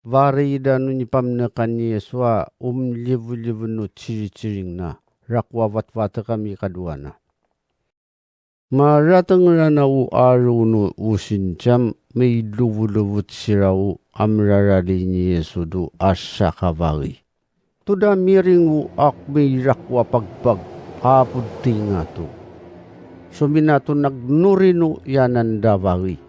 Varida nu nipamnekan Yesua umlivu-livu nu chiri-chiring na rakwa vatvatakami kaduana. Maratangrana u aru nu usincham mi luvu-luvu tsirau amrarali ni Yesu du asakavari. Tuda miring u akmi rakwa pagpag apud tinga tu. Suminato nagnurinu yanan davari.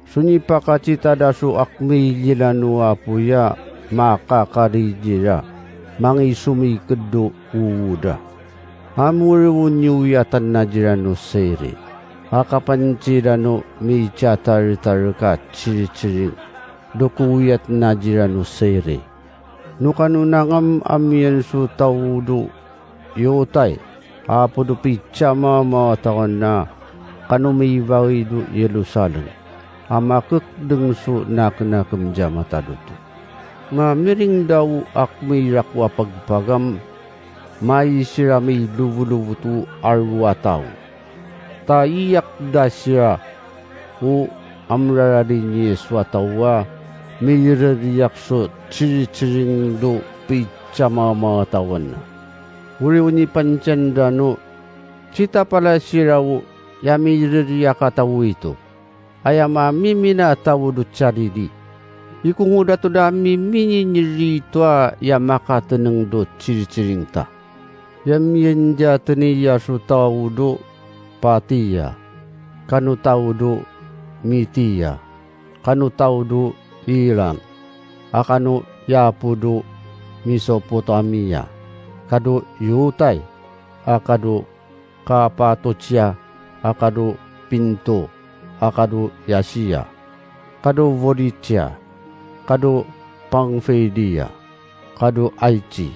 Sunipakacita dasu akmi lilanu apuya makakarijira mangi sumi kedu uda. Amuriwu nyuyatan najiranu seri. Akapanciranu mi catar-tarka ciri-ciri dukuyat najiranu seri. Nukanunangam amien su taudu yotai apudu picama mawatawan kanumi varidu Yerusalem. Amakek dengsu nak-nakem jamatadutu. Ma miring daw akmi rakwa pagpagam mai sirami luvu-luvu tu arwataw. Ta iyak da sira u amrarari ni swatawa miririyak su chiri-chiring du picama mawatawan. Uri-uni panchandanu cita pala sirawu yamiririyak atawu itu. Ayama mimina tawudu caridi. Ikunguda tu da mimini nyiri tua yamaka teneng do ciri-ciring ta. Yamienja teni yasu tawudu patia. Kanu tawudu mitia. Kanu tawudu ilang. Akanu yapudu Mesopotamia. Kadu Yutai. Akadu Kapatocia. Akadu Pinto. Akadu Yasia, kadu Vodicia, kadu Pangfedia, kadu Aici,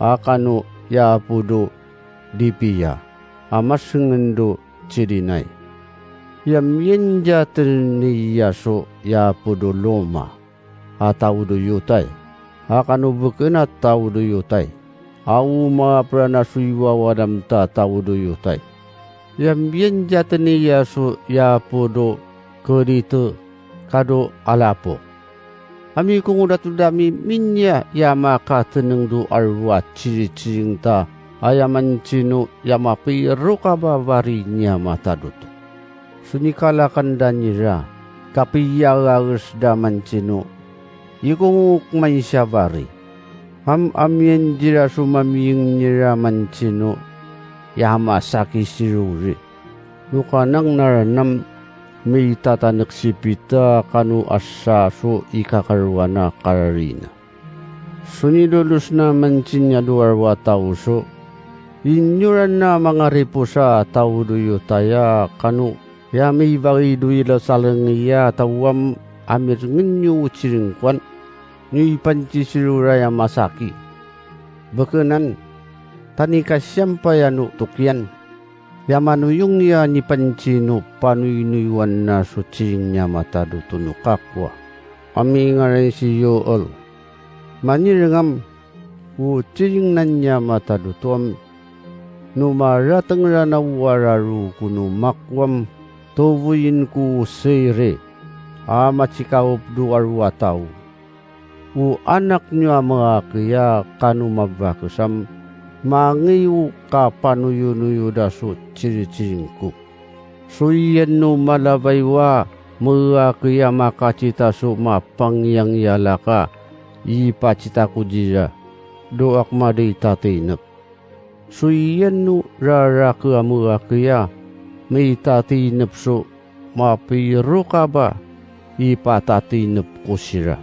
akanu Yapudu Dipia, amasengendu Cirinai. Yam yenja teniyasu Yapudu Loma, ataudu Yutai, akanu bekena taudu Yutai, au ma prana suiwa wadam ta taudu Yutai. Yam yenja teniyasu Yapudu Kerite kadu Alapo. Ami kunguda tudami minya yamaka tenengdu arwa ciri-ciring ta ayaman cinu yamapi rukaba vari nyama tadutu. Sunikala kandanira kapiyararis daman cinu ikunguk mansyabari. Am amien jira sumamiying nira mancinu yama saki siruri. Nukanang naranam may tatanak si pita kanu asaso ikakarwana kararina. Sunilulus na mancin niya duarwa tauso. Inyuran na mga ripusa tauduyo taya kanu yami bagi duila salengiya tawam amir ngenyu ciringkwan nyu panci sirura ya masaki. Bekenan tani kasyampa yanu tukyan. Yamanuyung ya ni pancinu panuyunuyuan na suciring niya mata dutunu kakwa. Ami ngaran si Yoel. Manirengam u ciring nan niya mata dutuam. Numarateng rana wararu kunu makwam tovuyin ku sere. Ama cikaup duarwatau. U anak niya mga kaya kanu mabakasam. Mangiu ka panuyu-nuyu dasu ciri-ciringku. Suyen nu malabaywa mga kaya makacita su mapangyang yalaka ipacita kujira doak madi tatinep. Suyen nu rara kaya mga kaya may tatinep su mapiru ka ba ipatatinep ko sira.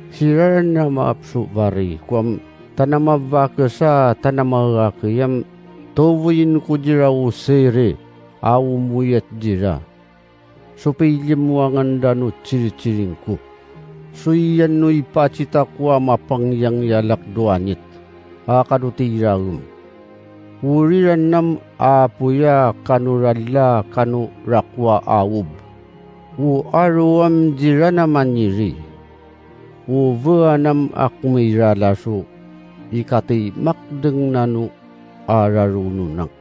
Sira na maapsu vari kwam tanamavakasa tanamarakiyam tovuyin kujira usere awumuyat jira. Supilim wangan danu ciri-ciringku. Suiyan nu ipacita kuwa mapangyang yalak duanit. Akadutiraum. Uriran nam apuya kanuralla kanu rakwa awub. U aruam jira namaniri. U vuanam akmira lasu. Ikati makdeng nanu ararununang.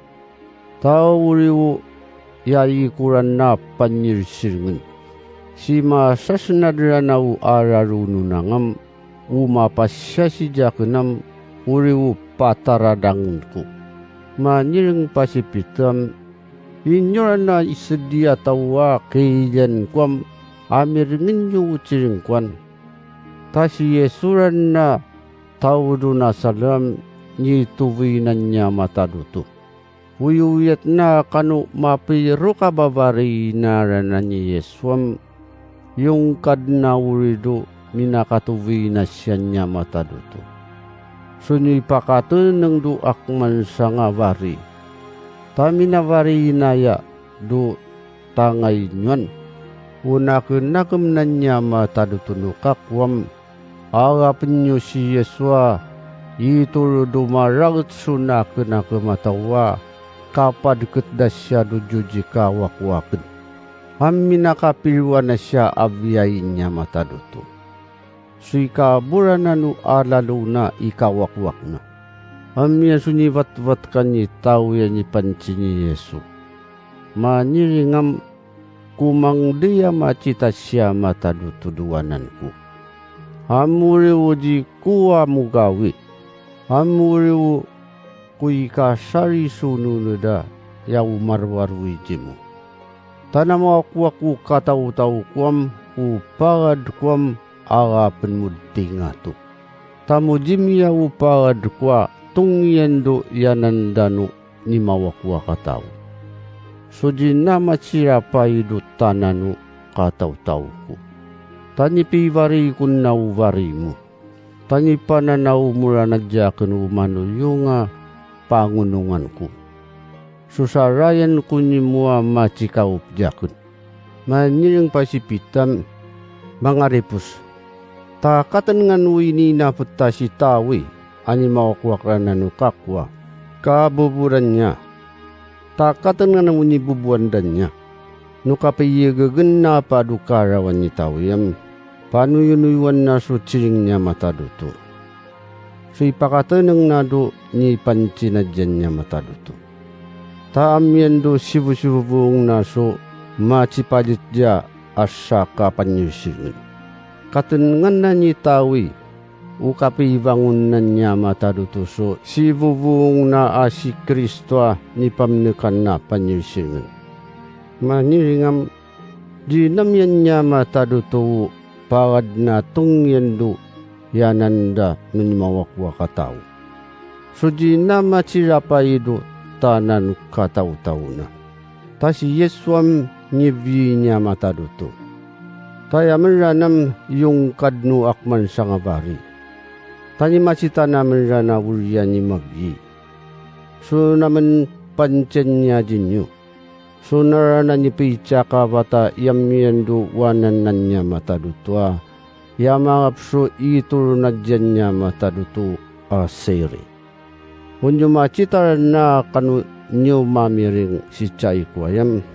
Tauriwu yai kuran na panyir sirngun. Sima sasnadranaw ararununangam Uma pasiasijakenam uriwu pataradanganku. Manyiring pasipitam inyorana isedia tawa keilan kuam amiringinyu uciringkuan. Tasi Yesuranna tauduna salam ni tuwinanya matadutu. Uyuyat na kanu mapiruka babari narana ni Yesuam yung kadna uridu minakatuwina siya niya matadutu. Sunyi pakatuneng du akman sanga wari. Tamina wari inaya du tangay nyuan. Unakenakem na niya matadutu nukakwam. Agapin nyo si Yesua ituro dumaragat sunakenake matawa kapad ketda siya du juji kawakwaken. Amina kapilwa na siya abiyay niya matadutu. Suika burananu alaluna ikawakwak na. Amia sunivat-vat kani tau ya ni pancini Yesu. Maniringam kumang dia macita siya matadutu duananku. Amuriu di kuwa mugawi. Amuriu kuika sari sununuda ya umarwaru ijimu. Tanamawaku katau-tau kuam upagad kuam aga penmudtingatu. Tamujimya upagad kwa tungyendo yanandanu ni mawakwa katau. Suji nama sirapa idu tananu katau-tauku. Tani pivari kunna uvarimu. Tani pananaw murana jaken umanu yunga pangununganku. Susarayan kunimua macikaup jaken. Maniring pasipitam mangaripus. Takatan ngan wini na putasi tawi ani mawakwakrananu kakwa. Kabuburannya. Takatan ngan wini bubuandannya. Nukapiyegegen na padukarawan ni tawiyam. Panuyunuyuan na suciringnya matadutu. Suipakateneng nadu ni pancinajannya matadutu. Taamian do sibu-sibu buung nasu macipajitja asaka panyusingan. Katenengan na ni tawi ukapi bangunan niya matadutu so sibu buung na asi Kristoa ni pamnekan na panyusingan. Maniringam di namyan niya matadutu pagad na tungyendu yananda nunimawakwa katau. Suji nama cirapa idu tanan katau-tau na. Tasi Yesuam nyibi niya matadutu. Taya menranam yung kadnu akman sangabari. Tani macita na menrana uriya ni mabyi. So naman pancen niya jinyo. Sunarana ni pichaka bata yamyendu wanan niya matadutua. Yamagapsu ituru na niya matadutu asiri. Unyo macita na kanu nyo mamiring si chay kuayam.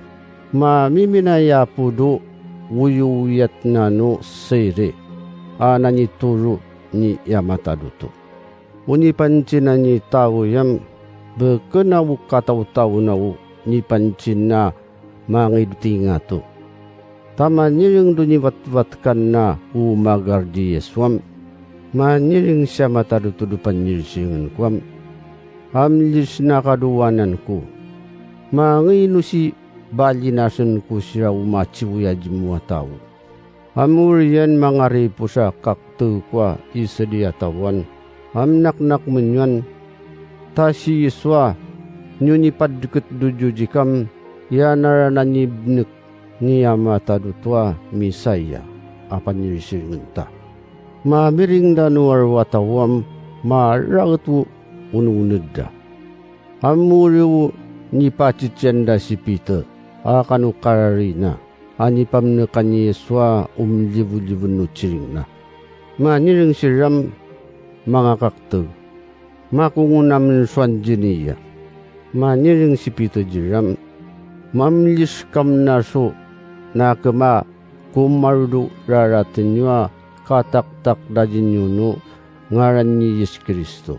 Mamiminaya pudu wuyuyat na no siri. Ana ni turu ni yamatadutu. Uni pancina ni tao yam bekena wukataw-taw na ni pancina mangidutinga to. Tama niring dunivat-vatkan na umagar di Yesuam. Maniring siya matadutudupan nirsingan kuam. Amlis na kaduwanan ko. Manginu si balinasan ko siya umachiwya jimwa tao. Amurian mga ripo sa kaktu kwa isa tawan. Amnak-nak menyuan. Ta si Yesua nyunipadket dujujikam yanarananibnek niya matadutua misaya apan nirsingunta. Mamiring danuar watawam maragtu ununudda. Amuriu ni pacicenda si Peter akanu kararina ani pamnekan Yesua umlibu-libu nuciringna. Maniring siram mga kaktu makungunam swanjiniya. Maniring si Peter jiram mamlis kam naso nakema kumarudu raratinyua katak-tak dajinyuno ngaran ni Yesu Kristo.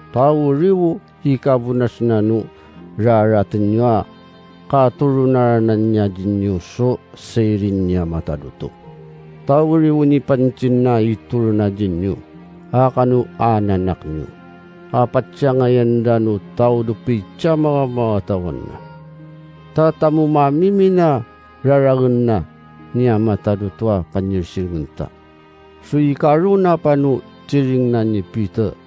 Tau riwu ikabunas nanu raratinyua katurunaranan niya jinyuso seirin niya mataduto. Tawriw ni pancin na itur na jinyo, akanu ananak nyo. Apat siya ngayon danu tao do pitsa mga mga tawan na. Tatamu mamimi na rarangan na niya mata do tuwa panyirsingunta. So ikaruna panu ciring na ni Peter,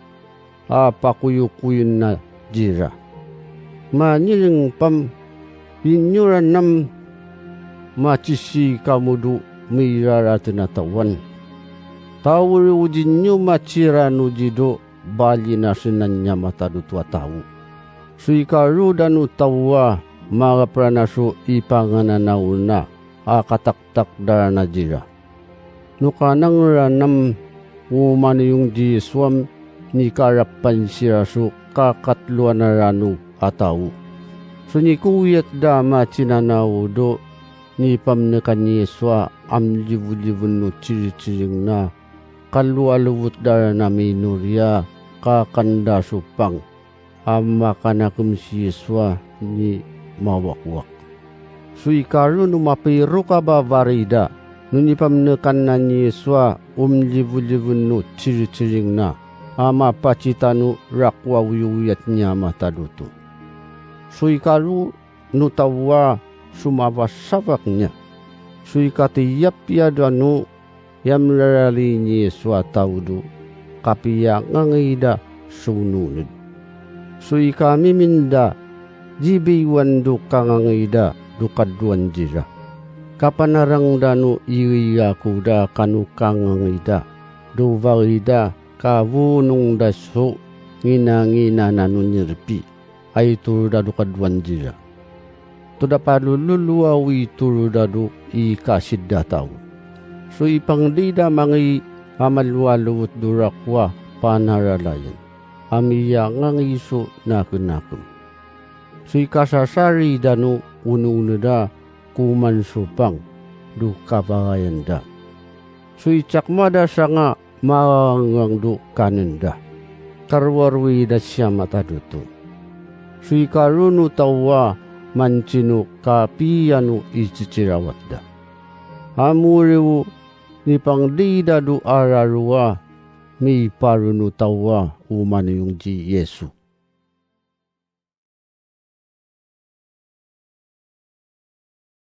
a pakuyukuyun na jira. Maniring pam inyura nam machisi kamudu miraratinatawon. Tawuri ujinyo machiranu jido bali na sinanya matadutua tau. Suikaru danu tawa mga pranasu ipangananauna akataktak darana jira. Nukanang ranam umaniyong di swam ni karapan sirasu kakatluan na ranu atau. So ni kuyat da machinanaw do ni pamnekan ni Yesua am libu-libun no ciri-ciring na kalualuwut dara na minuria kakanda supang ama kanakum si Yesua ni mawakwak. So ikaru no mapiro ka ba varida no ni pamnekan na ni Yesua libu-libun no ciri-ciring na ama pacitanu rakwa wiyuyat niya mataduto. So ikaru no tawa sumawasawak niya. So ikatiyap ya danu yamrarali ni Yesua taudu kapiya ngangida sununod. So ikamiminda jibiwan du kangangida dukaduan jira. Kapanarang danu iriya kuda kanu kangangida duvarida kawunung daso ngina-ngina nanunirpi ay turuda dukaduan jira. Tuda palululuawi turuda du ikasidda tau. So ipangdida mangi amalwaluwut durakwa panaralayan. Amiya ngangiso nakunakum. So ikasasari danu unu-unu da kuman supang du kapagayan da. So itsakmada sa nga maangang du kanenda. Karwarwi da siya mataduto. So ikarunu tawa manchinu kapiyanu ichichirawat da. Amuriw ni pangdida du ararua mi parunu tawa umanuyong ji Yesu.